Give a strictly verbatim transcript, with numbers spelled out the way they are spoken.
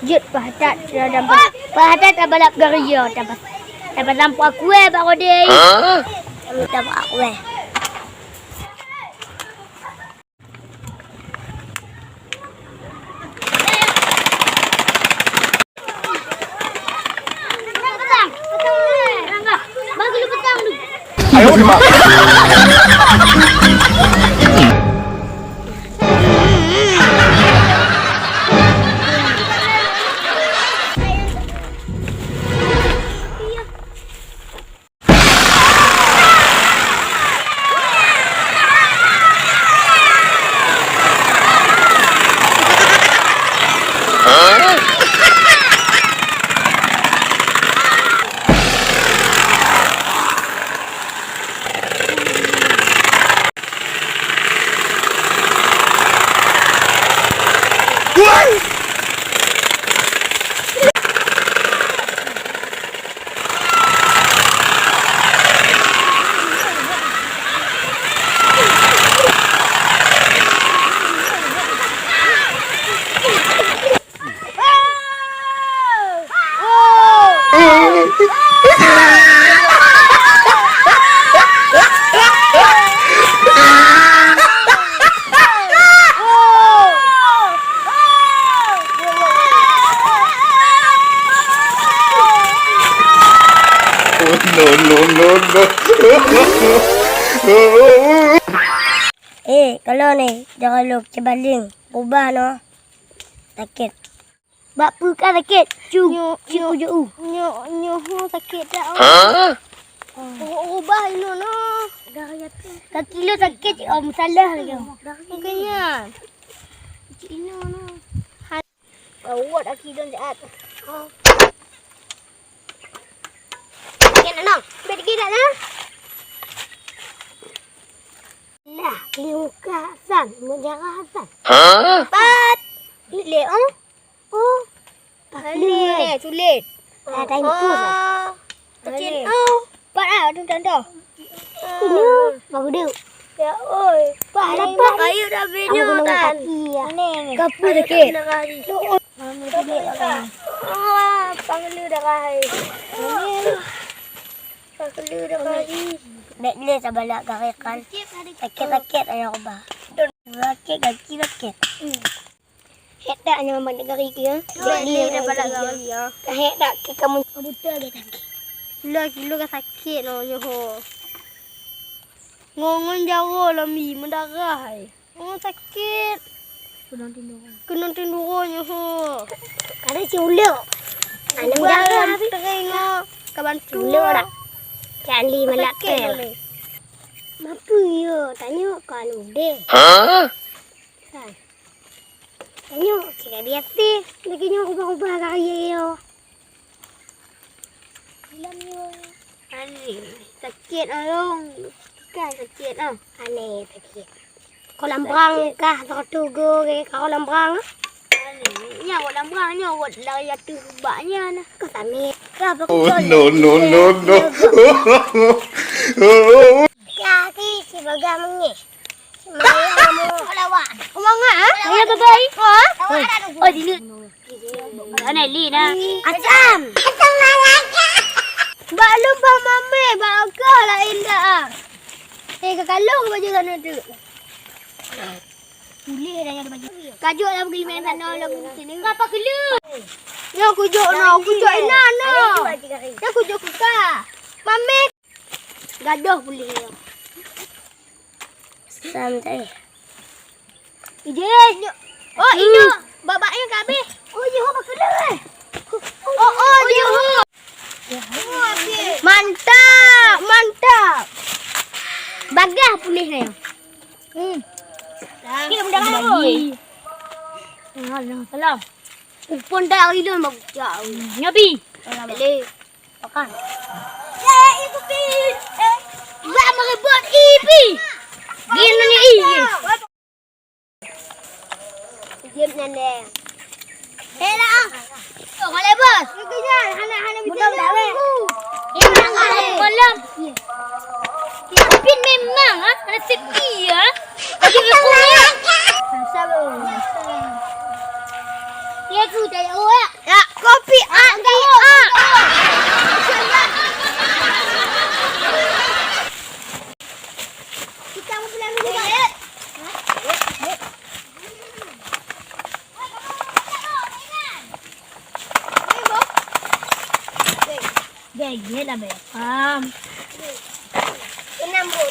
Jeuet pahatat, pahatat tabalap gari yo, tapa-, tapasang peuakue bak rode. Hah? Tapasang peuakue. No, no, no, no. Eh, kalau ni, jangan lo kebaling. Ubah no. Sakit. Bak peue ka sakét? Cu, nyoe, cu nyoe, kujok u. Nyoe, nyoe ho sakét dak, oh. Hah? Oh, ubah inoe noh. Kaki lôn sakét, oh, masalah lagi. Bukan nyan. Cik inoe noh. Hai. Awak kaki lôn jahat. Oh. Sakét noh. Bèk sakét dak nah. Lah, liuka san, mujara san. Hah? Pat. Ilé, oh. Oh. Alé, sulet. Ada info. Oh. Kecil. Oh. Pat ah, tu contoh. Ini bagus deh. Ya, oi. Pat, ada pat. Kayu dah bina kan. Kaki ya. Ni, ni. Kapu sikit. Mami sulet. Ah, panggil darah. Ini. Panggil darah. Bèk lé tabalak garékan. Sakét-sakét ayo ba. Sakét kaki sakét. Hék that nyoe Mak Negeri keu, ya? Dek ni dah balak lagi, ya. Ka hék that keu kamoe. Beutôi lé kaki. Kilo, kilo ka sakét nyoe, nyoe ho. Ngon, ngon jaroe lom i meudarah, hai. Oh, sakét. Keunong tinduro. Keunong tinduro nyoe ho. Ada si uleuk. Aneuk meudarah habis. Teuringo ka bantu. Uleuk dak? Cak Andi malak tel. Mapeue yo, tanyoe ka udeh. Hah? Kan. Tanyoe cakap biasa, lagèe nyoe ubah-ubah gaya yo. Ilôn nyoe. Aneh, sakét, Ayong. Bukan sakét, ah. Aneh, sakét. Kolam brang kah, satu go ke kolam brang, ah? Aneh, nyan kolam brang, nyoe buat lari ateuh bak nyan. Kau samit. Kah, oh, no, no, no, no. Ya, si, si baga mengeh. Semangat kamu. Lawak. Semangat, ha? Saya bagai. Ha? Lawak dah tunggu. Oh, sini. Mana Li nah? Asam. Asam malaka. Bak lubang mame, bak agah lain dah. Eh, ka kalong baju sana tu. Pulih dah yang ada baju. Kajut lah pergi main sana, lah pergi sini. Ngapa kelu? Yang kujok no, kujok ina no. Yang kujok kuka. Mame. Gadoh pulih nyoe. Sam tadi. Ije, nyo-, oh, inoe. Babak nyoe ka habéh. Oh, yo, bakala, eh. Oh, oh, yo. Mantap, mantap. Bagah pulih nyoe. Hmm. Kita mudah lagi. Salam. Upon dah ilon bagus. Nyobi. Boleh. Makan. Ya, ibu pi. Eh. Bak merebut ipi. Gini ni i. Jeb nyan deh. Hei lah. Oh, boleh bos. Itu je. Hana, hana bisa. Mudah dah weh. Ya, malam. Tapi memang ah, ada sepi ya. Ada ikutnya. Sabar. Ya, Gèt-gèt abéh paham. Keunan bro,